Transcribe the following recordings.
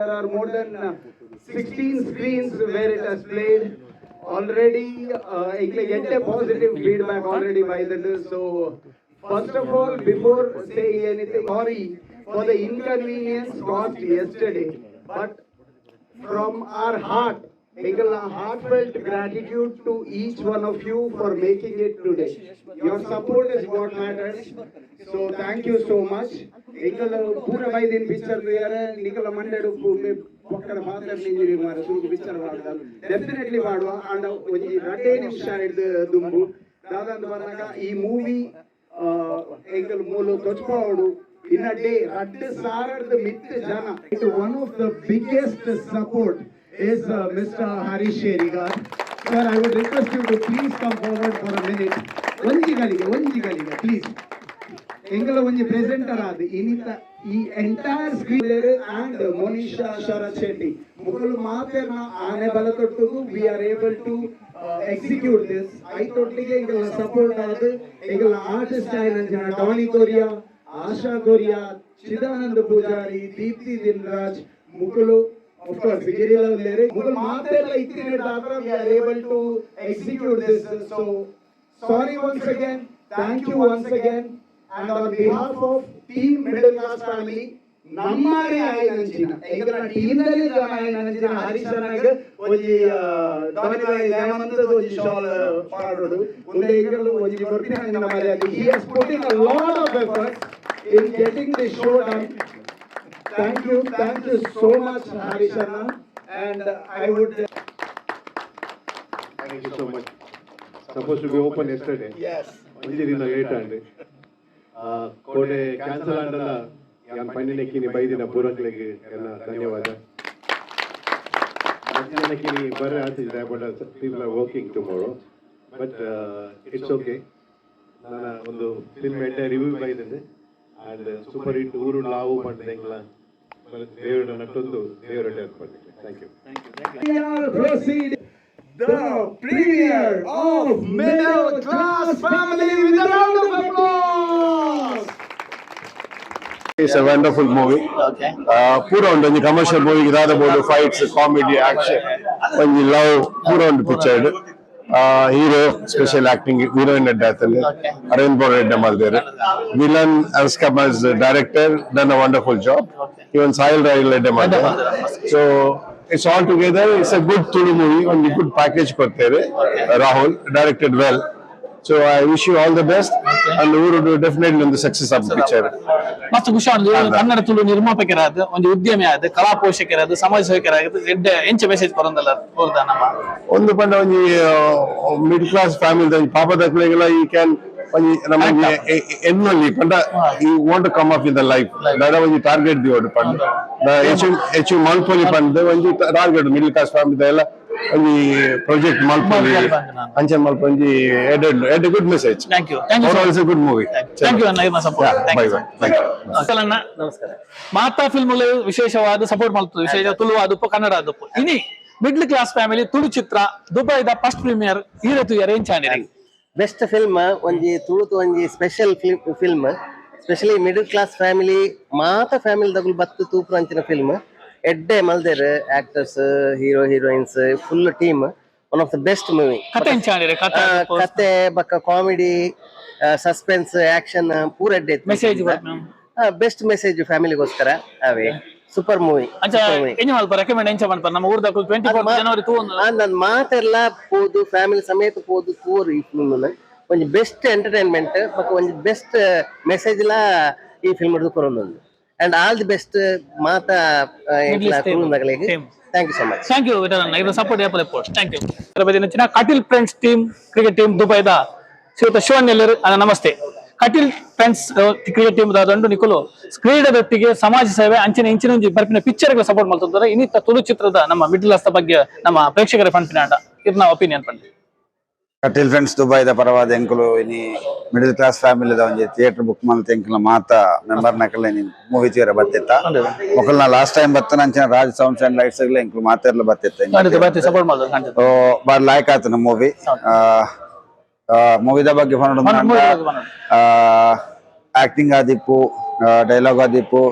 There are more than 16 screens where it has played already. Get a positive feedback already by the. So, first of all, before saying anything, sorry for the inconvenience caused yesterday, but from our heart, ಎಂಕಲ್ನ heartfelt gratitude to each one of you for making it today. Your support is what matters. So thank you so much. ಎಂಕಲ್ ಪೂರ ಬೈದಿನ picture ನಿಕಲ ಮಂಡೆಡು ಪೊಕ್ಕಡ ಪಾತ್ರ engineer ಮಾರ ಸುರುಕು picture ಮಾಡುದ definitely ಮಾಡುವ. And ಒಂಜಿ ರಡ್ಡೇ ನಿಮಿಷ ಹಿಡ್ದು ದುಂಬು ದಾದಂತ ಬಂದಾಗ ಈ ಮೂವಿ ಎಂಕಲ್ ಮೂಲು ತೊಚ್ಪಾವಡು ಇನ್ ಅ ಡೇ ರಡ್ಡು ಸಾರದ ಮಿತ್ ಜನ. One of the biggest support is Mr. Harish Sherigar. Sir, I would request you to please come forward for a minute. ಒಂಜಿ ಗಳಿಗೆ, ಒಂಜಿ ಗಳಿಗೆ, ಪ್ಲೀಸ್. ಎಂಗಲ ಒಂಜಿ ಪ್ರೆಸೆಂಟರ್ ಆದ್ ಇನಿತ ಈ entire screen and Monisha Sharath Shetty ಮುಕುಲು ಮಾತೆರ್ನ ಆನೆ ಬಲ ತೊಟ್ಟುಗು we are able to execute this. ಐತೊಟ್ಟಿಗೆ ಎಂಗಲ support ಆದ್ ಎಂಗಲ ಆರ್ಟಿಸ್ಟ್ ಆಯಿನ ಜನ ಡಾನಿ ಕೊರಿಯಾ, ಆಶಾ ಕೊರಿಯಾ, ಚಿದಾನಂದ ಪೂಜಾರಿ, ದೀಪ್ತಿ ದಿನ್ರಾಜ್ ಮುಕುಲು, ಆಫ್ ಕೋರ್ಸ್ ಗಿರಿಲ ಉಲ್ಲೇರು. ಮುಕುಲು ಮಾತೆಲ್ಲ ಇತ್ತಿನ we are able to execute this. So sorry once again, thank you once again, and on behalf of Team Middle Class Family, ನಮ್ಮನೆ ಆಯಿನಂಚಿನ ಎಂಕಲ್ನ ಟೀಮ್ದಲ್ಲಿ ಜನ ಆಯಿನಂಚಿನ ಹರೀಶನಗ್ ಒಂಜಿ ಡಾನಿ ದೇಮಂತದ ಒಂಜಿ ಶಾಲ್ ಪಾಡೋಡು. ಉಂದೆ ಎಂಕಲ್ ಒಂಜಿ ಕೊರ್ಪಿನ ಮರ್ಯಾದೆ. He has put in a lot of effort in getting the show done. Thank you, thank you so much, Harishana, and I would Thank you so much. Supposed to be open yesterday. Yes. ಒಂಜಿ ದಿನ late and ಕೋಡೆ cancel ಆಂಡಲ ಯಾನ್ ಪನ್ನಿನಕ್ಕಿನಿ ಬೈದಿನ ಪೂರಕ್ಲೆಗ್ ಎನ್ನ ಧನ್ಯವಾದ. ಮಧ್ಯಾಹ್ನಕ್ಕಿನಿ ಬರ್ರೆ ಆತಿದೆ, but people are working tomorrow, but it's okay. ನನ್ನ ಒಂದು ಫಿಲ್ಮ್ ಎಡ್ಡೆ ರಿವ್ಯೂ ಬೈದಿದೆ and super hit ಊರು ಲಾವು ಪಂಡ ಎಂಗ್ಲ ದೇವರ ನಟ್ಟೊಂದು ದೇವರ thank you. We are proceeding the premiere of Middle Class Family with a round of applause. It's a wonderful movie. ಪೂರ ಉಂಡು ಒಂಜಿ ಕಮರ್ಷಿಯಲ್ ಮೂವಿ ದಾದ ಬೋಡು, fights, comedy, action, ಒಂಜಿ ಲವ್ ಪೂರ ಉಂಡು picture. Hero special acting, heroine ಎಡ್ಡೆ ಆತಂದೆ, ಅರವಿಂದ್ ಬೌಡ್ ಎಡ್ಡೆ ಮಲ್ದೇರು. Villain ಅಸ್ಕಮ್ director done a wonderful job. Even Sahil Royal ಎಡ್ಡೆ ಮಲ್ದೆ. So it's all together, it's a good Tulu movie. ಒಂದು ಗುಡ್ ಪ್ಯಾಕೇಜ್ ಕೊಡ್ತೇವೆ. Rahul directed well, so I wish you all the best and ಊರು definitely ಒಂದು success of picture. ಮಸ್ತ್ ಖುಷಿ ಆಂಡ್. ಕನ್ನಡ ತುಳು ನಿರ್ಮಾಪಕರಾದ, ಒಂದು ಉದ್ಯಮಿ ಆದ, ಕಲಾ ಪೋಷಕರಾದ, ಸಮಾಜ ಸೇವಕರಾದ ಎಡ್ಡೆ ಎಂಚ ಮೆಸೇಜ್ ಕೊರಂದಲ್ಲ ಕೊರ್ದ ನಮ್ಮ? ಒಂದು ಪಂಡ ಒಂಜಿ middle class family ಒಂಜಿ ಪಾಪದಕ್ಲೆಗೆಲ್ಲ ಈ can ಒಂಜಿ ನಮ್ಮ ಎನ್ನೊಲ್ಲಿ ಪಂಡ you want to come up in the life ದಾದ ಒಂಜಿ ಟಾರ್ಗೆಟ್ ದಿವೊಡು ಪಂಡ ಹೆಚ್ಚು ಹೆಚ್ಚು ಮಲ್ಪೊಲಿ ಪಂದ್ ಒಂಜಿ target. Middle class family ಎಲ್ಲ ಒಂಜಿ ಪ್ರಾಜೆಕ್ಟ್ ಮಲ್ಪೊಲಿ, ಅಂಚೆ ಮಲ್ಪ ಒಂಜಿ ಎಡ್ಡೆ ಎಡ್ಡೆ good message. Thank you, thank you. It's good movie. Thank you ಅಣ್ಣ, ಇರ್ನ support. Bye bye, thank you. ಅಣ್ಣ. ನಮಸ್ಕಾರ. ಮಾತಾ ಫಿಲ್ಮ್ ವಿಶೇಷವಾದ ಸಪೋರ್ಟ್ ಮಾಡ್ತದೆ, ವಿಶೇಷ ತುಳು ಆದುಪ್ಪು, ಕನ್ನಡ ಆದುಪ್ಪು. ಇನಿ middle class family Tulu ಚಿತ್ರ ದುಬೈದ ಫಸ್ಟ್ ಪ್ರೀಮಿಯರ್ ಈರತು ಅರೇಂಜ್ ಆನಿರಿ? ಬೆಸ್ಟ್ ಫಿಲ್ಮ್, ಒಂಜಿ ತುಳುತು ಒಂಜಿ special film, specially middle class family ಮಾತ ಫ್ಯಾಮಿಲಿ ದಗುಲು ಬತ್ತು ತೂಪುರ ಅಂಚಿನ ಫಿಲ್ಮ್. ಎಡ್ಡೆ ಮಲ್ದೆರ್ actors, hero, heroines, full team. One of the best movie. ಕತೆ ಎಂಚ ಆನಿರಿ ಕತೆ? ಕತೆ ಬಕ್ಕ comedy, suspense, action ಪೂರ ಎಡ್ಡೆ. Message? Best message ಫ್ಯಾಮಿಲಿಗೋಸ್ಕರ ಅವೇ. Super movie. ಅಂಚ ಎಂಜ ಮಲ್ಪ ರೆಕಮೆಂಡ್ ಎಂಚ ಮಲ್ಪ ನಮ್ಮ ಊರ್ದಕುಲು 24 ಜನವರಿ ತೂ? ನನ್ ಮಾತೆಲ್ಲ ಪೋದು ಫ್ಯಾಮಿಲಿ ಸಮೇತ ಪೋದು ತೂರು ಈ ಫಿಲ್ಮ್. ಒಂಜಿ ಬೆಸ್ಟ್ ಎಂಟರ್ಟೈನ್ಮೆಂಟ್ ಬೊಕ್ಕ ಒಂಜಿ ಬೆಸ್ಟ್ ಮೆಸೇಜ್ ಲಾ ಈ film ಕೊರೊಂದುಂಡು. And all the best ಮಾತ Team. Thank you so much. Thank you ವಿಠಲಣ್ಣ, ಇದು support apple thank you. Kateel friends team, cricket team ದುಬೈದ ಶ್ರೀಯುತ ಶಿವನ್ ಎಲ್ಲರು. Namaste. Kateel friends cricket team ದಂಡು ನಿಕುಲು ಕ್ರೀಡೆದೊಟ್ಟಿಗೆ ಸಮಾಜ ಸೇವೆ ಅಂಚಿನ ಇಂಚಿನ ಒಂಜಿ ಬರ್ಪಿನ ಪಿಕ್ಚರ್ ಸಪೋರ್ಟ್ ಮಾಡ್ತಾರೆ. ಇನ್ನಿತ್ತ ತುಳು ಚಿತ್ರದ ನಮ್ಮ ಮಿಡ್ಲ್ ಕ್ಲಾಸ್ ಬಗ್ಗೆ ನಮ್ಮ ಪ್ರೇಕ್ಷಕರ ಪನ್ಪಿನಾಂಡ ಇರ್ನ ಒಪಿನಿಯನ್ ಪಂಡಿ. ಕಟೀಲ್ ಫ್ರೆಂಡ್ಸ್ ದುಬೈದ ಪರವಾದ ಎಂಕುಲು ಇನಿ ಮಿಡಲ್ ಕ್ಲಾಸ್ ಫ್ಯಾಮಿಲಿದ ಒಂಜಿ ಥಿಯೇಟರ್ ಬುಕ್ ಮಲ್ತ್ ಎಂಕುಲ ಮಾತ ಮೆಂಬರ್ ನಕಲ್ ಮೂವಿ ತೂಯರ ಬತ್ತಿತ್ತ. ಮೊಕಲ್ನ ಲಾಸ್ಟ್ ಟೈಮ್ ಬತ್ತನ ಅಂಚಿನ ರಾಜ್ sounds and lights ಎಂಕುಲು ಮಾತೆರ್ಲ ಬತ್ತಿತ್ತ. ಸಪೋರ್ಟ್ ಮಾಡೋದು ಖಂಡಿತ. ಬಾರಿ ಲಾಯ್ಕ್ ಆತನ ಮೂವಿ. ಮೂವಿದ ಬಗ್ಗೆ movie ಬಗ್ಗೆ ಪನೊಡು. ಆಕ್ಟಿಂಗ್ ಆದಿಪ್ಪು, ಡೈಲಾಗ್ ಆದಿಪ್ಪು,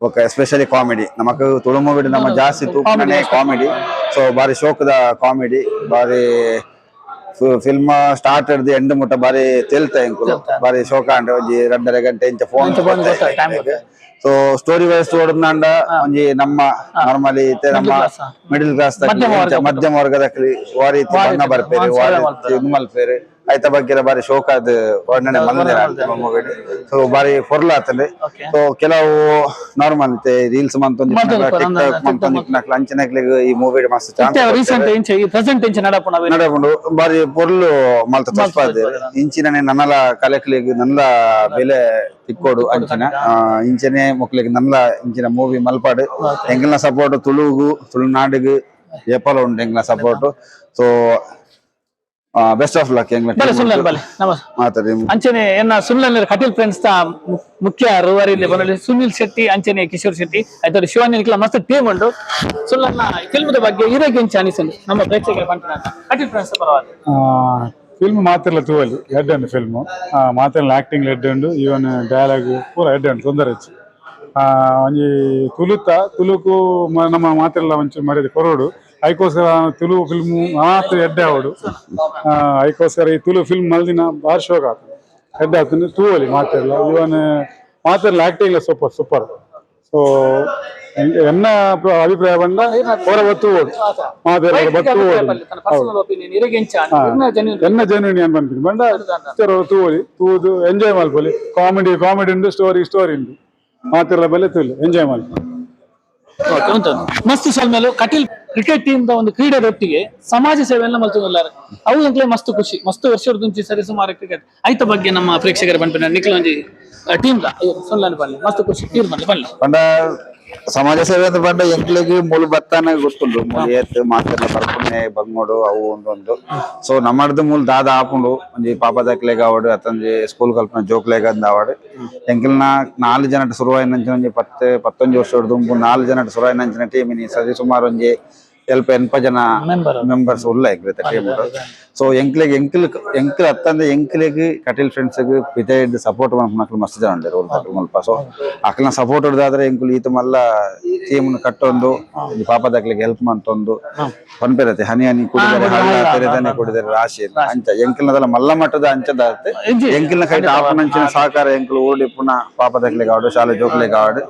ಬೊಕ ಎಸ್ಪೆಷಲಿ ಕಾಮಿಡಿ ನಮಕ್ ತುಳು ಮೂವಿ ನಮ್ಮ ಜಾಸ್ತಿ ತೂಪುನನೆ ಕಾಮಿಡಿ. ಸೊ ಬಾರಿ ಶೋಕದ ಕಾಮಿಡಿ, ಬಾರಿ ಫಿಲ್ಮ್ ಸ್ಟಾರ್ಟ್ ಹಿಡ್ದು ಎಂಡ್ ಮುಟ್ಟ ಬಾರಿ ತೆಲ್ತ ಎಂಕುಲು. ಬಾರಿ ಶೋಕ ಅಂಡ್ ಒಂಜಿ 2.5 ಗಂಟೆ ಇಂಚ phone. So story wise ತೋಡುನಾಂಡ ಒಂಜಿ ನಮ್ಮ ನಾರ್ಮಲಿ ಇತ್ತೆ ನಮ್ಮ ಮಿಡಿಲ್ ಕ್ಲಾಸ್, ಮಧ್ಯಮ ವರ್ಗದಕ್ಲಿ ವಾ ರೀತಿ ಬಣ್ಣ ಬರ್ಪೇರು, ವಾ ರೀತಿ ಇದು ಮಲ್ಪೇರು, ಐತ ಬಗ್ಗೆ ಬಾರಿ ಶೋಕಾದ್ ವರ್ಣನೆ ಮಲ್ದಿರ ಮೂವಿ. ಸೊ ಬಾರಿ ಪೊರ್ಲು ಆತಂಡ್. ಸೊ ಕೆಲವು ನಾರ್ಮಲ್ ರೀಲ್ಸ್ ಮಂತೊಂದು, ಟಿಕ್ ಟಾಕ್ ಮಂತೊಂದು ಅಂಚಿನಕ್ಲೆಗ್ ಈ ಮೂವಿ ಮಸ್ತ್ ಚಾನ್ಸ್. ರೀಸೆಂಟ್ ಇಂಚ ಈ ಪ್ರೆಸೆಂಟ್ ಇಂಚ ನಡಪುನ ನಡಪುಂಡು. ಬಾರಿ ಪೊರ್ಲು ಮಲ್ತ ತೋಜ್ಪಾದೆರ್. ಇಂಚಿನನೆ ನನಲ ಕಲೆಕ್ಲೆಗ್ ನನಲ ಬೆಲೆ ತಿಕ್ಕೋಡು ಅಂಚಿನ ಇಂಚನೆ ಮೊಕ್ಲೆಗ್ ನನಲ ಇಂಚಿನ ಮೂವಿ ಮಲ್ಪಾಡು. ಎಂಕಲ್ನ ಸಪೋರ್ಟ್ ತುಳುಗು, ತುಳುನಾಡಿಗ್ ಏಪಲ ಉಂಡು ಎಂಕಲ್ನ support. So best of luck. ಬಲೆ ಸುಳ್ಳನ್ ಬಲೆ ನಮಸ್ತೆ. ಮಾತಾಡಿ. ಅಂಚನೆ ಎನ್ನ ಸುಳ್ಳನ್ ಕಟೀಲ್ ಫ್ರೆಂಡ್ಸ್ ದ ಮುಖ್ಯ ರೂವಾರಿ ಬನ್ನೊಲಿ ಸುನಿಲ್ ಶೆಟ್ಟಿ, ಅಂಚನೆ ಕಿಶೋರ್ ಶೆಟ್ಟಿ, ಆಯ್ತು ಶಿವಾನಿ, ನಿಕ್ಲ ಮಸ್ತ್ ಟೀಮ್ ಉಂಡು. ಸುಳ್ಳನ್ನ ಫಿಲ್ಮ್ the ಬಗ್ಗೆ ಇರಗೆ ಇಂಚ ಅನಿಸಲು ನಮ್ಮ ಪ್ರೇಕ್ಷಕರ ಪಂಪಿನ ಕಟೀಲ್ ಫ್ರೆಂಡ್ಸ್ ಪರವಾಗಿ? ಫಿಲ್ಮ್ ಮಾತೆಲ್ಲ ತೂವಲಿ, ಎಡ್ಡೆ ಉಂಡು ಫಿಲ್ಮ್. ಮಾತೆಲ್ಲ ಆಕ್ಟಿಂಗ್ ಎಡ್ಡೆ ಉಂಡು, ಈವನ್ ಡೈಲಾಗ್ ಪೂರ ಎಡ್ಡೆ ಉಂಡು. ತೊಂದರೆ ಇಜ್ಜಿ. ಒಂಜಿ ತುಳುತ ತುಳುಕು ನಮ್ಮ ಮಾತೆಲ್ಲ ಒಂಚೂರು ಮರ್ಯಾದೆ ಕೊರೊಡು. ಐಕೋಸ್ಕರ ತುಳು ಫಿಲ್ಮ್ ಮಾತ್ರ ಎಡ್ಡೆ ಆವಡು. ಐಕೋಸ್ಕರ ಈ ತುಳು ಫಿಲ್ಮ್ ಮಲ್ದಿನ ಬಾರಿ ಶೋಕ ಆತುಂಡು, ಎಡ್ಡೆ ಆತುಂಡು. ತೂವಲಿ ಮಾತೆಲ್ಲ, ಈವನ್ ಮಾತೆಲ್ಲ acting super super. So ಎನ್ನ ಅಭಿಪ್ರಾಯ ಪಂಡ ಹೊರ ತೂವೊಡು, ಮಾತೆಲ್ಲ ಬತ್ತುವೋಡು. ಪರ್ಸನಲ್ ಒಪಿನಿಯನ್ ಇರಗೆ ಇಂಚ ಎನ್ನ ಜೆನ್ಯೂನ್ ಏನ್ ಪನ್ಪಿನಿ ಪಂಡ, ಪಿಕ್ಚರ್ ತೂವೊಲಿ, ತೂದು ಎಂಜಾಯ್ ಮಲ್ಪೊಲಿ. ಕಾಮಿಡಿ ಕಾಮಿಡಿ ಉಂಡು, ಸ್ಟೋರಿ ಸ್ಟೋರಿ ಉಂಡು. ಮಾತೆಲ್ಲ ಬಲೆ ತೂಲಿ, ಎಂಜಾಯ್ ಮಲ್ಪೊಲಿ. ಉಂಟು. ಮಸ್ತ್ ಸೊಲ್ಮೆಲು. ಕಟೀಲ್ ಕ್ರಿಕೆಟ್ ಟೀಮ್ the ಒಂದು ಕ್ರೀಡೆದೊಟ್ಟಿಗೆ ಸಮಾಜ ಸೇವೆಯನ್ನ ಮಲ್ತೊಂದುಲ್ಲಾರ್, ಅವು ಎಂಕ್ಲೆ ಮಸ್ತ್ ಖುಷಿ. ಮಸ್ತ್ ವರ್ಷದ ಸರಿ ಸುಮಾರು ಕ್ರಿಕೆಟ್ ಐತ ಬಗ್ಗೆ ನಮ್ಮ ಪ್ರೇಕ್ಷಕರ ಪನ್ಪಿನ ನಿಕ್ಲ ಒಂಜಿ ಟೀಮ್ the ಸೊಲ್ಲಾನು ಬನ್ನಿ. ಮಸ್ತ್ ಖುಷಿ. ತೀರ್ ಬನ್ನಿ ಬನ್ನಿ. ಪಂಡ ಸಮಾಜ ಸೇವೆ ಅಂತ ಪಂಡ ಎಂಕ್ಲೆಗ್ ಮೂಲು ಬತ್ತಾನ ಗೊತ್ತುಂಡು, ಮೂಲು ಏತ್ ಮಾತೆಲ್ಲ ಬರ್ಪುನೆ ಬಂಗೋಡು ಅವು ಒಂದೊಂದು. ಸೊ ನಮ್ಮಡ್ದು ಮೂಲು ದಾದ ಆಪುಂಡು, ಒಂಜಿ ಪಾಪದಕ್ಲೆಗ್ ಆವಡ್, ಅತ್ತೊಂಜಿ ಸ್ಕೂಲ್ ಕಲ್ಪನ ಜೋಕ್ಲೆಗ್ ಅಂದ್ ಆವಡ್. ಎಂಕಲ್ನ ನಾಲ್ ಜನಟ್ ಶುರುವಾಯಿನಂಚಿನ ಒಂಜಿ 10-11 ವರ್ಷ ದುಂಬು ನಾಲ್ ಜನಟ್ ಶುರುವಾಯಿನಂಚಿನ ಟೀಮ್ ಇನಿ ಸರಿ ಸುಮಾರು ಒಂಜಿ ಎಲ್ಪ ಎನ್ಪ ಜನ ಮೆಂಬರ್ ಮೆಂಬರ್ಸ್ ಉಲ್ಲ ಎಂಕ್ಲೆತ ಟೀಮ್. ಸೊ ಎಂಕ್ಲೆಗ್ ಎಂಕಲ್ ಎಂಕಲ್ ಅತ್ತಂದೆ ಎಂಕ್ಲೆಗ್ ಕಟೀಲ್ ಫ್ರೆಂಡ್ಸ್ ಪಿತೈಡ್ ಸಪೋರ್ಟ್ ಮಲ್ಪುನಕ್ಲು ಮಸ್ತ್ ಜನ ಉಲ್ಲೆರ್ ಉಲ್ತಕ್ಲು ಮುಲ್ಪ. ಸೊ ಅಕ್ಲ್ನ ಸಪೋರ್ಟ್ ಹಿಡ್ದಾದ್ರೆ ಎಂಕುಲು ಈತ ಮಲ್ಲ ಟೀಮ್ ಕಟ್ಟೊಂದು ಈ ಪಾಪದಕ್ಲೆಗ್ ಹೆಲ್ಪ್ ಮಂತೊಂದು ಪನ್ಪೆರತೆ, ಹನಿ ಹನಿ ಕುಡಿದರೆ ಹಳ್ಳ, ತೆರೆದನೆ ಕುಡಿದರೆ ರಾಶಿ ಅಂಚ. ಎಂಕಲ್ನದಲ್ಲ ಮಲ್ಲ ಮಟ್ಟದ ಅಂಚದ ಎಂಕಲ್ನ ಕೈಟ್ ಆಪುನಂಚಿನ ಸಹಕಾರ ಎಂಕುಲು ಓಡಿ ಪುನ ಪಾಪದಕ್ಲೆಗ್ ಆವಡ್, ಶಾಲೆ ಜೋಕ್ಲೆಗ್ ಆವಡ್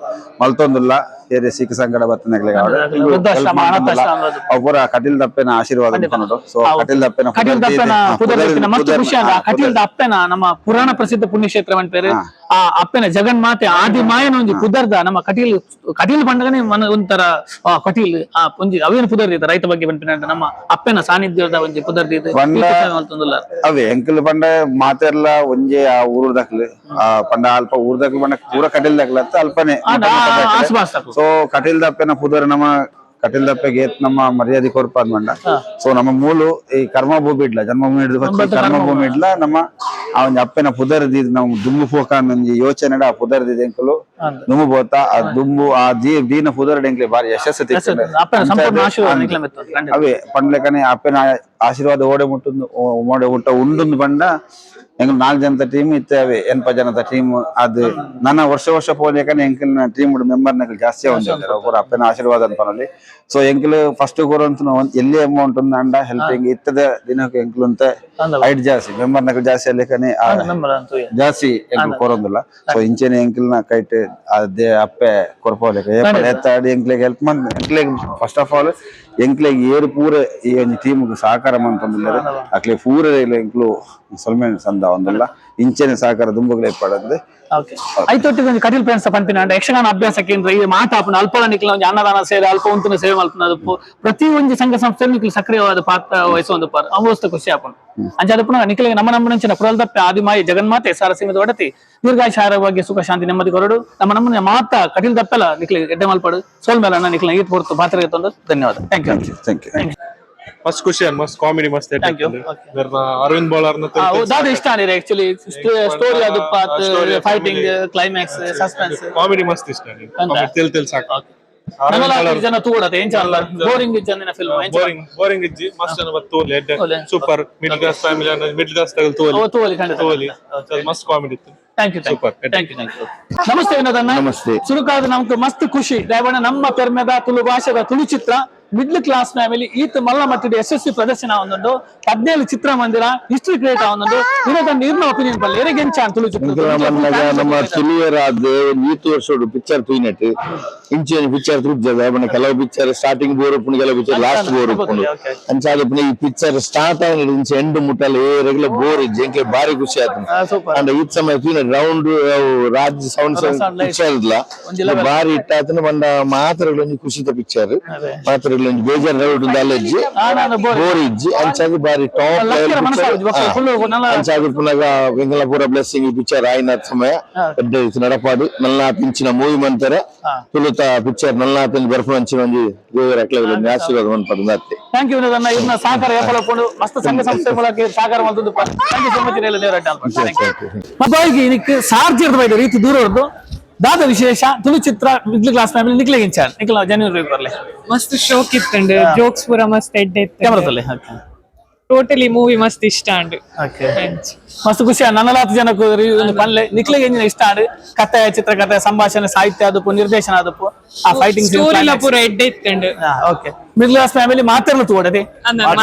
ಮಲ್ತೊಂದುಲ್ಲ. ಏರೆ ಸೀಕ ಸಂಕಟ ಬತ್ತನಕ್ಲೆಗ್ ಆವಡ್ ವೃದ್ಧಾಶ್ರಮ, ಅನಾಥಾಶ್ರಮ. ಅವು ಪೂರ ಕಟೀಲ್ ದಪ್ಪೆನ ಆಶೀರ್ವಾದ ಅನ್ಕೊಂಡು. ಸೊ ಕಟೀಲ್ ದಪ್ಪೆನ ಕಟೀಲ್ ದಪ್ಪನ ಪುದರ್ ದಪ್ಪಿನ ಮಸ್ತ್ ಖುಷಿ ಆದ. ಕಟೀಲ್ ಅಪ್ಪೆನ ನಮ್ಮ ಪುರಾಣ ಪ್ರಸಿದ್ಧ ಪುಣ್ಯಕ್ಷೇತ್ರ ಪನ್ಪೇರು. ಆ ಅಪ್ಪೆನ ಜಗನ್ಮಾತೆ ಆದಿ ಮಾಯನ ಒಂಜಿ ಪುದರ್ದ ನಮ್ಮ ಕಟೀಲ್. ಕಟೀಲ್ ಪಂಡಗನೆ ಮನ ಒಂಥರ ಆ ಕಟೀಲ್ ಆ ಒಂಜಿ ಅವೇನು ಪುದರ್ ದೀತ ರೈತ ಬಗ್ಗೆ ಪನ್ಪಿನ ನಮ್ಮ ಅಪ್ಪೆನ ಸಾನ್ನಿಧ್ಯದ ಒಂಜಿ ಪುದರ್ ದೀತ ಮಲ್ತೊಂದುಲ್ಲ. ಅವೇ ಎಂಕಲ್ ಪಂಡ ಮಾತೆರ್ಲ ಒಂಜೆ ಆ ಊರು ದಕ್ಲು. ಆ ಪಂಡ ಅಲ್ಪ ಊರು ದಕ್ಲು ಪಂಡ ಪೂರ ಕಟೀಲ್ ದಕ್ಲು ಅಂತ ಅಲ್ಪನೆ. ಆಸುಪಾಸು. ಸೊ ಕಟೀಲ್ ದಪ್ಪೆನ ಪುದರ್ ನಮ್ಮ ಕಟೀಲ್ ದಪ್ಪೆಗೆ ಏತ್ ನಮ್ಮ ಮರ್ಯಾದೆ ಕೊರ್ಪಾದ್ ಮಂಡ. ಸೊ ನಮ್ಮ ಮೂಲು ಈ ಕರ್ಮ ಭೂಮಿ ಇಡ್ಲ, ಜನ್ಮಭೂಮಿ ಹಿಡ್ದು ಕರ್ಮ ಭೂಮಿ ಇಡ್ಲ ನಮ್ಮ ಆ ಒಂಜಿ ಅಪ್ಪೆನ ಪುದರ್ ದೀದ್ ನಾವು ದುಂಬು ಪೋಕ ಒಂಜಿ ಯೋಚನೆ. ಆ ಪುದರ್ ದೀದ್ ಎಂಕುಲು ದುಂಬು ಪೋತ. ಆ ದುಂಬು ಆ ದೀ ದೀನ ಪುದರ್ ಎಂಕ್ಲೆ ಬಾರಿ ಯಶಸ್ಸು ತಿಕ್ಕಿಂಡ್. ಅಪ್ಪೆನ ಸಂಪೂರ್ಣ ಆಶೀರ್ವಾದ ಎಂಕ್ಲೆ ಮಿತ್ತ್ ಖಂಡಿತ. ಅವೇ ಪಂಡ್ಲೆಕನೆ ಅಪ್ಪೆನ ಆಶೀರ್ವಾದ ಓಡೆ ಮುಟ್ಟುಂದು, ಓಡೆ ಮುಟ್ಟ ಉಂಡುಂದು ಪಂಡ ಎಂಕುಲು ನಾಲ್ಕು ಜನತ ಟೀಮ್ ಇತ್ತೆ ಅವೇ ಎನ್ಪ ಜನತ ಟೀಮ್. ಅದು ನನ್ನ ವರ್ಷ ವರ್ಷ ಪೋಲೇಕನೆ ಎಂಕಲ್ನ ಟೀಮ್ ಮೆಂಬರ್ ನಕಲ್ ಜಾಸ್ತಿ ಉಂಡು ಪೂರ ಅಪ್ಪೆನ ಆಶೀರ್ವಾದ ಅನ್ಪನಲ್ಲಿ. ಸೊ ಎಂಕುಲು ಫಸ್ಟ್ ಕೊರಂತ ಎಲ್ಲಿ ಅಮೌಂಟ್ ಅಂಡ ಹೆಲ್ಪಿಂಗ್ ಇತ್ತದ ದಿನಕ್ಕೆ ಎಂಕುಲು ಅಂತ ಹೈಟ್ ಜಾಸ್ತಿ, ಮೆಂಬರ್ ನಕಲ್ ಜಾಸ್ತಿ ಅಲ್ಲಿಕನೆ ಮೆಂಬರ್ ಅಂತ ಜಾಸ್ತಿ ಎಂಕುಲು ಕೊರೊಂದಿಲ್ಲ. ಸೊ ಇಂಚೆನೆ ಎಂಕಲ್ನ ಕೈಟ್ ಅದೇ ಅಪ್ಪೆ ಕೊರ್ಪೋಲೆಕ ಎತ್ತಾಡಿ ಎಂಕ್ಲೆಗ್ ಹೆಲ್ಪ್ ಮಂತ್ ಎಂಕ್ಲೆಗ್ first of all ಎಂಕ್ಲೆಗ್ ಏರು ಪೂರ ಈ ಒಂಜಿ ಟೀಮ್ ಸಹಕಾರ ಮಂತೊಂದುಲ್ಲೆರ್. ಅಕ್ಲೆ ಪೂರ ಎಂಕ್ಲು ಸೊಲ್ಮೆ ಸಂದ ಒಂದುಲ್ಲ. ಇಂಚೆನೆ ಸಹಕಾರ ದುಂಬುಗ್ಲೆ ಇಪ್ಪಡಂದ್. ಓಕೆ, ಐತೊಟ್ಟಿಗೆ ಒಂಜಿ ಕಟೀಲ್ ಫ್ರೆಂಡ್ಸ್ ಪನ್ಪಿನ ಅಂಡ ಯಕ್ಷಗಾನ ಅಭ್ಯಾಸ ಕೇಂದ್ರ ಈ ಮಾತಾಪುನ ಅಲ್ಪ ನಿಕ್ಲ ಒಂಜಿ ಅನ್ನದಾನ ಸೇವೆ, ಅಲ್ಪ ಉಂತುನ ಸೇವೆ ಮಲ್ಪುನ, ಪ್ರತಿ ಒಂಜಿ ಸಂಘ ಸಂಸ್ಥೆ ನಿಕ್ಲು ಸಕ್ರಿಯವಾದ ಪಾತ್ರ ವಹಿಸೊಂದು ಪಾರ್ ಅವು ಖುಷಿ ಆಪುಂಡು. ಅಂಚಾದ ಪುನಃ ನಿಕ್ಲೆಗ್ ನಮ್ಮ ನಮ್ಮ ನಂಚಿನ ಕುರಲ್ ದಪ್ಪೆ ಆದಿಮಾಯಿ ಜಗನ್ಮಾತೆ ಸಾರಸೀಮದ ಒಡತಿ ದೀರ್ಘಾಯುಷ ಆರೋಗ್ಯ ಸುಖ ಶಾಂತಿ ನೆಮ್ಮದಿ ಕೊರಡು. ನಮ್ಮ ನಮ್ಮನೆ ಮಾತ ಕಟೀಲ್ ದಪ್ಪೆಲ ನಿಕ್ಲೆ ಎಡ್ಡೆ ಮಲ್ಪಡು. ಸೋಲ್ ಮೇಲಣ್ಣ, ನಿಕ್ಲೆ ಈತ್ ಪೊರ್ತು ಪಾತ್ರ ಧನ್ಯವಾದ. Thank you. Thank you. ಮಸ್ತ್ ಖುಷಿ ಅನ್ ಮಸ್ತ್ ಕಾಮಿಡಿ ಮಸ್ತ್. Thank you. Arvind ಬೋಳಾರ್ನ ದಾದ ಇಷ್ಟ ಆನಿರೆ ಆಕ್ಚುಲಿ? ಸ್ಟೋರಿ ಅದು fighting, climax, suspense? Comedy ಮಸ್ತ್ ಇಷ್ಟ. ಅಂದ? ತೆಲ್ ತೆಲ್ ಸಾಕು. ನನಲ ಜನ ತೂಡತೆ ಎಂಚ ಅಲ್ಲ, ಬೋರಿಂಗ್ ಇಜ್ಜಂದಿನ film. Boring boring ಇಜ್ಜಿ, ಮಸ್ತ್ ಜನ ಬತ್ತು ತೋಲಿ. ತೋಲೆ. Super. Middle class family, middle class ತಗಲ್ ತೋಲಿ. ಓ, ತೂವೊಲಿ ಖಂಡಿತ. ತೋಲಿ, ಮಸ್ತ್ ಕಾಮಿಡಿ ಇತ್ತು. Thank you. Super. Thank you, thank you. Namaste ವಿನೋದಣ್ಣ. Namaste. ಸುರುಕಾದ ನಮ್ಗೆ ಮಸ್ತ್ ಖುಷಿ ದಾಯಬಣ್ಣ, ನಮ್ಮ ಪೆರ್ಮೆದ ತುಳು ಭಾಷೆದ ತುಳು ಚಿತ್ರ middle class family ಈತ ಮಲ್ಲ ಮಟ್ಟದ ಯಶಸ್ವಿ ಪ್ರದರ್ಶನ ಒಂದೊಂದು, 17 ಚಿತ್ರಮಂದಿರ ಹಿಸ್ಟ್ರಿ ಕ್ರಿಯೇಟ್ ಒಂದೊಂದು. ವಿನೋದಣ್ಣ, ಇರ್ನ ಒಪಿನಿಯನ್ ಪಲ್ಲೆ, ಎರೆಗೆಂಚ ತುಳು ಚಿತ್ರ? ಮನ್ನಗ ನಮ್ಮ ತುಳುವೆರಾದ್ ಈತ್ ವರ್ಷೋಡು ಪಿಕ್ಚರ್ ತೂಯಿನೆಟ್ ಇಂಚಿನ ಪಿಕ್ಚರ್ ತೂಜದ ಬಣ್ಣ. ಕೆಲವು picture starting bore ಉಪ್ಪುಂಡು, ಕೆಲವು picture last bore ಉಪ್ಪುಂಡು. ಅಂಚಾದ ಈ ಪಿಕ್ಚರ್ ಸ್ಟಾರ್ಟ್ ಆಯಿನ ಇಂಚ ಎಂಡ್ ಮುಟ್ಟಲ ಏ ರೆಗ್ಯುಲರ್ ಬೋರ್ ಇಜ್ಜಿ. ಎಂಕ್ಲೆ ಬಾರಿ ಖುಷಿ ಆಯ್ತು. ಸೂಪರ್. ಅಂಡ ಈತ್ ಸಮಯ ತೂಯಿನ round Raj sound sound light. Picture ಇಲ್ಲ. ಒಂಜಿ level. ಬಾರಿ ಇಟ್ಟಾತನ ಬಂಡ ಮಾತ್ರ ಒಂಜಿ ಖುಷಿತ ಪಿಕ್ಚರ್. ಮಾತ್ರ ಒಂಜಿ ಬೇಜಾರ್ ರೌಡ್ ದಾಲೆಜ್ಜಿ. ನಾನು bore. Bore ಇಜ್ಜಿ. ಅಂಚಾದ್ ಬಾರಿ ಟಾಪ್. ಲಕ್ಕಿನ ಮನಸ್ಸಾಗುಜಿ. ಬೊಕ್ಕ full ನಲ್ಲ- ಅಂಚಾದ್ ಪುನಗ ಎಂಕಲ್ನ ಪೂರ ಬ್ಲೆಸ್ಸಿಂಗ್ ಈ ಪಿಕ್ಚರ್ ಆಯಿನ ಸಮಯ ಎಡ್ಡೆ ರೀತಿ ನಡಪಾಡು. ನಲ್ನಾತ್ ಇಂಚಿನ ಮೂವಿ ಮಂತರ ತುಳುತ ಪಿಕ್ಚರ್ ನಲ್ನಾತ್ ಬರ್ಪುನ ಅಂಚಿನ ಒಂಜಿ ದೇವರ ಅಕ್ಲೆಗ್ ಒಂಜಿ ಆಶೀರ್ವಾದ ಮನ್ಪಡು ಅತ್ತೆ. Thank you ವಿನೋದಣ್ಣ. ಇರ್ನ ಸಹಕಾರ ಏಪಲಕೊಂಡು ಮಸ್ತ್ ಸಂಘ ಸಂಸ್ಥೆ ಮೂಲಕ ಸಹಕಾರ ಮಲ್ತೊಂದು. Thank you so much. ಮತ್ತಾಗಿ ನಿಕ್ ಸಾರ್ಜಿರ್ದ ಬೈದ ರೀತಿ ದೂರ ಹೊರದು ದಾದ ವಿಶೇಷ ತುಳು ಚಿತ್ರ middle class family ನಿಕ್ಲೆಗ್ ಇಂಚ ನಿಕ್ಲ ಜನ ಬರ್ಲೆ? ಮಸ್ತ್ ಶೋಕ್ ಇತ್ತಂಡ್, ಜೋಕ್ಸ್ ಪೂರ ಮಸ್ತ್ ಎಡ್ಡೆ ಇತ್ತು. ಕ್ಯಾಮ್ರಾದಲ್ಲಿ. ಟೋಟಲಿ ಮೂವಿ ಮಸ್ತ್ ಇಷ್ಟ ಅಂಡ್. ಓಕೆ, ಮಸ್ತ್ ಖುಷಿ. ನನ್ನಲಾತ್ ಜನಕ್ಕೆ ಒಂದು ಪಲ್ಲೆ, ನಿಕ್ಲೆಗ್ ಎಂಜಿನ ಇಷ್ಟ ಆಂಡ್? ಕತೆ, ಚಿತ್ರಕಥೆ, ಸಂಭಾಷಣೆ, ಸಾಹಿತ್ಯ ಅದಪ್ಪು, ನಿರ್ದೇಶನ ಅದಪ್ಪು, ಆ ಫೈಟಿಂಗ್? ಸ್ಟೋರಿ ಲ ಪೂರ ಎಡ್ಡೆ ಇತ್ತಂಡ್. Okay, middle class family ಮಾತೆರ್ಲ ತೂವಡದೆ.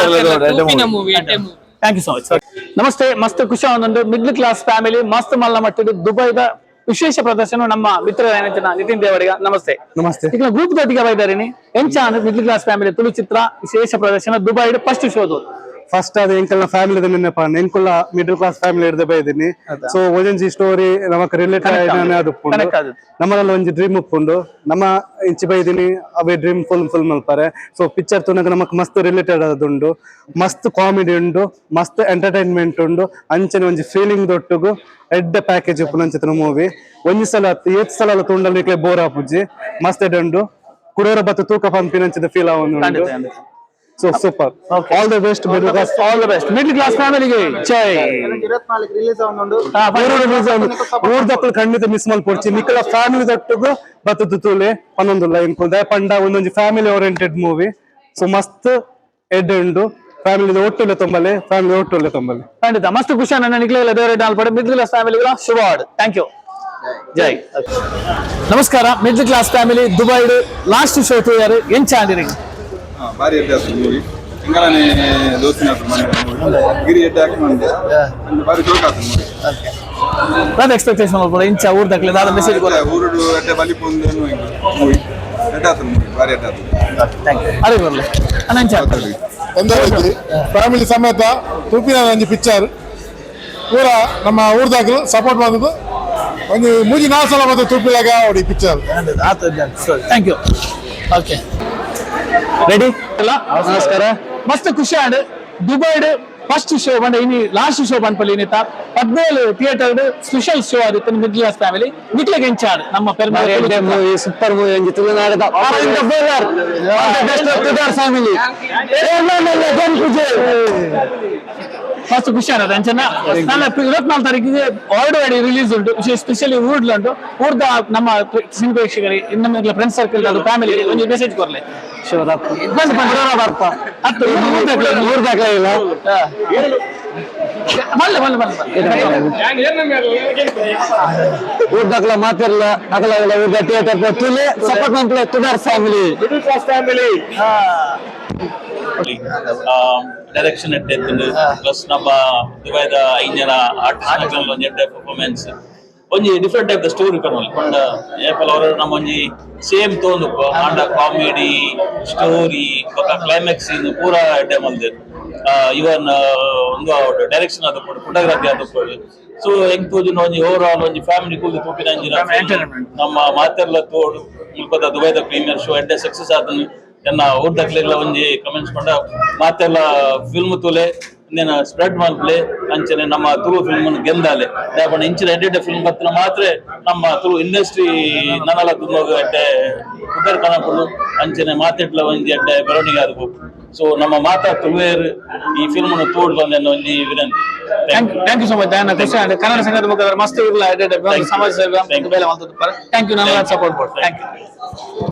ತೂಪಿನ ಮೂವಿ, ಎಡ್ಡೆ movie. Thank you so much. Namaste, ಮಸ್ತ್ ಖುಷಿ ಒಂದೊಂದು middle class family ಮಸ್ತ್ ಮಲ್ಲ ಮಟ್ಟದ ದುಬೈದ ವಿಶೇಷ ಪ್ರದರ್ಶನ. ನಮ್ಮ ಮಿತ್ರ ನಿತಿನ್ ದೇವಡಿಗ, ನಮಸ್ತೆ. ನಮಸ್ತೆ. ಈಗ ಗ್ರೂಪ್ ದೊಟ್ಟಿಗೆ ಬೈದಾರಿನಿ. ಎಂಚ middle class family Tulu ಚಿತ್ರ ವಿಶೇಷ ಪ್ರದರ್ಶನ ದುಬೈ ಫಸ್ಟ್ ಶೋದು? ಫಸ್ಟ್ ಅದು ಎಂಕಲ್ನ ಫ್ಯಾಮಿಲಿ ನೆನಪ. ಎಂಕುಲ್ಲ middle class family ಹಿಡ್ದು ಬೈದಿನಿ. ಸೊ ಒಂಜಿ ಸ್ಟೋರಿ ನಮಕ್ ರಿಲೇಟ್ ಅದು ಉಪ್ಪುಂಡು. Connect ಆದದ್ದು. ನಮ್ಮಲ್ಲಿ ಒಂಜಿ ಡ್ರೀಮ್ ಉಪ್ಪುಂಡು. ನಮ್ಮ ಇಂಚಿ ಬೈದಿನಿ, ಅವೇ ಡ್ರೀಮ್ ಫುಲ್ ಫುಲ್ ಮಲ್ಪಾರೆ. ಸೊ ಪಿಕ್ಚರ್ ತೂನಗ ನಮಕ್ ಮಸ್ತ್ ರಿಲೇಟೆಡ್ ಆದುಂಡು. ಮಸ್ತ್ ಕಾಮಿಡಿ ಉಂಡು, ಮಸ್ತ್ ಎಂಟರ್ಟೈನ್ಮೆಂಟ್ ಉಂಡು. ಅಂಚನೆ ಒಂಜಿ ಫೀಲಿಂಗ್ ದೊಟ್ಟುಗು ಎಡ್ಡೆ ಪ್ಯಾಕೇಜ್ ಉಪ್ಪುನ ಅಂಚಿನ ಮೂವಿ. ಒಂಜಿ ಸಲ ಅತ್ತ್, ಏತ್ ಸಲ ತೂಂಡಲ ನಿಕ್ಲೆ ಬೋರ್ ಆಪುಜಿ. ಮಸ್ತ್ ಎಡ್ಡೆ ಉಂಡು. ಕುಡೋರ ಬತ್ತು ತೂಕ ಪನ್ಪಿನಂಚಿನ ಫೀಲ್ ಆವೊಂದುಂಡು. ಖಂಡಿತ, ಖಂಡಿತ. So super, all the best middle class. All the best middle class ಫ್ಯಾಮಿಲಿಗೆ. ಜೈ. ಊರ್ದಕ್ಕಲು ಖಂಡಿತ ಮಿಸ್ ಮಲ್ಪೊಡ್ಚಿ. ನಿಕಲ ಫ್ಯಾಮಿಲಿ ದೊಟ್ಟುಗು ಬತ್ತದ ತೂಲೆ ಪನ್ನೊಂದುಲ್ಲ ಎಂಕುಲ್ ದಾಯೆ ಪಂಡ ಒಂದೊಂಜಿ family oriented movie. So ಮಸ್ತ್ ಎಡ್ಡೆ ಉಂಡು. ಫ್ಯಾಮಿಲಿ ಒಟ್ಟುಲೆ ತೊಂಬಲೆ, ಫ್ಯಾಮಿಲಿ ಒಟ್ಟುಲೆ ತೊಂಬಲೆ. ಖಂಡಿತ ಮಸ್ತ್ ಖುಷಿ. ನನ್ನ ನಿಕ್ಲೆ ದೇವರ ಪಡೆ ಮಿಡ್ಲ್ ಕ್ಲಾಸ್ ಫ್ಯಾಮಿಲಿಗಳ ಶುಭ. Thank you. ಜೈ. ನಮಸ್ಕಾರ. Middle class family Dubai last show ತೂಯಾರು, ಎಂಚ ಆಂಡಿರಿ? ಭಾರಿ ಎಡ್ಡೆ ಆತು ಮೂವಿ. ಎಂಗಲನೆ ದೋಸ್ತಿನ ಮನೆ ಗಿರಿ ಎಡ್ಡೆ ಹಾಕಿ ಮಂದೆ ಅಂದ್ ಭಾರಿ ಜೋಕ್ ಆತು ಮೂವಿ. ದಾದ ಎಕ್ಸ್ಪೆಕ್ಟೇಷನ್ ಮಲ್ಪೊಡು? ಇಂಚ ಊರ್ದಕ್ಲೆ ದಾದ ಮೆಸೇಜ್ ಕೊರ? ಊರುಡು ಎಡ್ಡೆ ಬಲಿಪೊಂದು ಮೂವಿ. ಎಡ್ಡೆ ಆತು ಮೂವಿ, ಭಾರಿ ಎಡ್ಡೆ ಆತು. Thank you. ಅರೆ ಬರ್ಲೆ ಅಣ್ಣ, ಎಂಚ? ತೊಂದರೆ. ಫ್ಯಾಮಿಲಿ ಸಮೇತ ತೂಪಿನ ಒಂಜಿ ಪಿಕ್ಚರ್. ಪೂರ ನಮ್ಮ ಊರ್ದಾಗಲು ಸಪೋರ್ಟ್ ಬಂದದ್ದು. ಒಂಜಿ ಮೂಜಿ ನಾಲ್ಕು ಸಲ ಬಂದು ತೂಪಿಲಾಗ ಅವಡಿ picture. Thank you. Okay, ready ಅಲ್ಲ? ನಮಸ್ಕಾರ. ಮಸ್ತ್ ಖುಷಿ and ದುಬೈಡ್ ಫಸ್ಟ್ ಶೋ ಬಂದ ಇನಿ ಲಾಸ್ಟ್ ಶೋ ಪನ್ಪಲ್ಲಿ ಇನ್ನಿತ 17 theatre special show ಆದಿತ್ತು middle class family. ನಿಕ್ಲೆಗ್ ಎಂಚ ಆಂಡ್ ನಮ್ಮ ಪೆರ್ಮೆ? Movie super movie. ಒಂಜಿ ತುಳುನಾಡದ ಫ್ಯಾಮಿಲಿ. ಮಸ್ತ್ ಖುಷಿ ಆನದ ಅಂಚನ ನನ್ನ 24 ತಾರೀಕಿಗೆ ಆಲ್ರೆಡಿ ರಿಲೀಸ್ ಉಂಟು. ವಿಶೇಷ ಸ್ಪೆಷಲಿ ಊರ್ಡ್ಲ ಉಂಟು. ಊರ್ದ ನಮ್ಮ ಸಿನಿ ಪ್ರೇಕ್ಷಕರಿಗೆ, ನಮ್ಮ ಫ್ರೆಂಡ್ಸ್ ಸರ್ಕಲ್ ಅದು ಫ್ಯಾಮಿಲಿ ಒಂದು ಮೆಸೇಜ್ ಕೊರ್ಲೆ. ಬಂದು ಬಂದು ಹತ್ತು ಊರ್ದಾಗ್ಲೇ ಇಲ್ಲ. ಬಲ್ಲೆ ಬಲ್ಲೆ ಬಲ್ಲೆ ಬಲ್ಲೆ. ಊರ್ದಾಗ್ಲ ಮಾತಿರ್ಲ ಅಗಲ ಅಗಲ ಊರ್ದ ಥಿಯೇಟರ್ ತುಲೆ ಸಪೋರ್ಟ್ ಮನ್ಪುಲೆ ತುಡಾರ್ family. Family. Direction ಎಡ್ಡೆ ಇತ್ತುಂಡು. ಪ್ಲಸ್ ನಮ್ಮ ದುಬೈದ ಐದು ಜನ ಆರ್ಟಿಸ್ಟ್ ಒಂಜಿ ಎಡ್ಡೆ ಪರ್ಫಾರ್ಮೆನ್ಸ್. ಒಂಜಿ different type the story ಪನೊಲಿ ಪಂಡ ಏಪಲ ಅವರ ನಮ್ಮ ಒಂಜಿ ಸೇಮ್ ತೋಂದು ಆಂಡ ಕಾಮಿಡಿ, ಸ್ಟೋರಿ ಬೊಕ ಕ್ಲೈಮ್ಯಾಕ್ಸ್ ಸೀನ್ ಪೂರ ಎಡ್ಡೆ ಮಲ್ದೆರ್. ಇವನ್ ಒಂದು ಡೈರೆಕ್ಷನ್ ಆದುಪ್ಪೊಡು, ಫೋಟೋಗ್ರಫಿ ಆದುಪ್ಪೊಡು. ಸೊ ಎಂಕ್ ತೋಜುನ ಒಂಜಿ ಓವರ್ ಆಲ್ ಒಂಜಿ ಫ್ಯಾಮಿಲಿ ಕೂದು ತೂಪಿನ ಅಂಚಿನ entertainment. ನಮ್ಮ ಮಾತೆರ್ಲ ತೋಡು. ಮುಲ್ಪದ ದುಬೈದ ಪ್ರೀಮಿಯರ್ ಶೋ ಎಡ್ಡೆ ಸಕ್ಸಸ್ ಆತನು. ಎನ್ನ ಊರ್ದಕ್ಲೆಗ್ಲ ಒಂಜಿ ಕಮೆಂಟ್ಸ್ ಪಂಡ ಮಾತೆಲ್ಲ ಫಿಲ್ಮ್ ತೂಲೆ, ಇಂದೆನ ಸ್ಪ್ರೆಡ್ ಮಲ್ಪಲೆ. ಅಂಚನೆ ನಮ್ಮ ತುಳು ಫಿಲ್ಮ್ ಗೆಂದಾಲೆ. ದಾಯೆ ಇಂಚಿನ ಎಡ್ಡೆ ಫಿಲ್ಮ್ ಬತ್ತಿನ ಮಾತ್ರ ನಮ್ಮ ತುಳು ಇಂಡಸ್ಟ್ರಿ ನನಲ ತುಂಬ ಎಡ್ಡೆ ಪುದರ್ ಕನಪುಂಡು. ಅಂಚನೆ ಮಾತೆಟ್ಲ ಒಂಜಿ ಎಡ್ಡೆ ಬೆಳವಣಿಗೆ ಆದು. ಸೊ ನಮ್ಮ ಮಾತಾ ತುಳುವೇರ್ ಈ ಫಿಲ್ಮ್ ತೋಡ್ ಬಂದ ಒಂಜಿ ವಿನಂತಿ. Thank thank you so much. ದಾಯನ ಖುಷಿ ಆಂಡ್ ಕನ್ನಡ ಸಂಘದ ಮುಖಾಂತರ ಮಸ್ತ್ ಇರ್ಲ ಸಮಾಜ ಸೇವೆ Thank you. ಬೇಲೆ ಮಲ್ತದ್ದು. Thank you. ನನ್ನ ಸಪೋರ್ಟ್ ಕೊಡು. Thank you.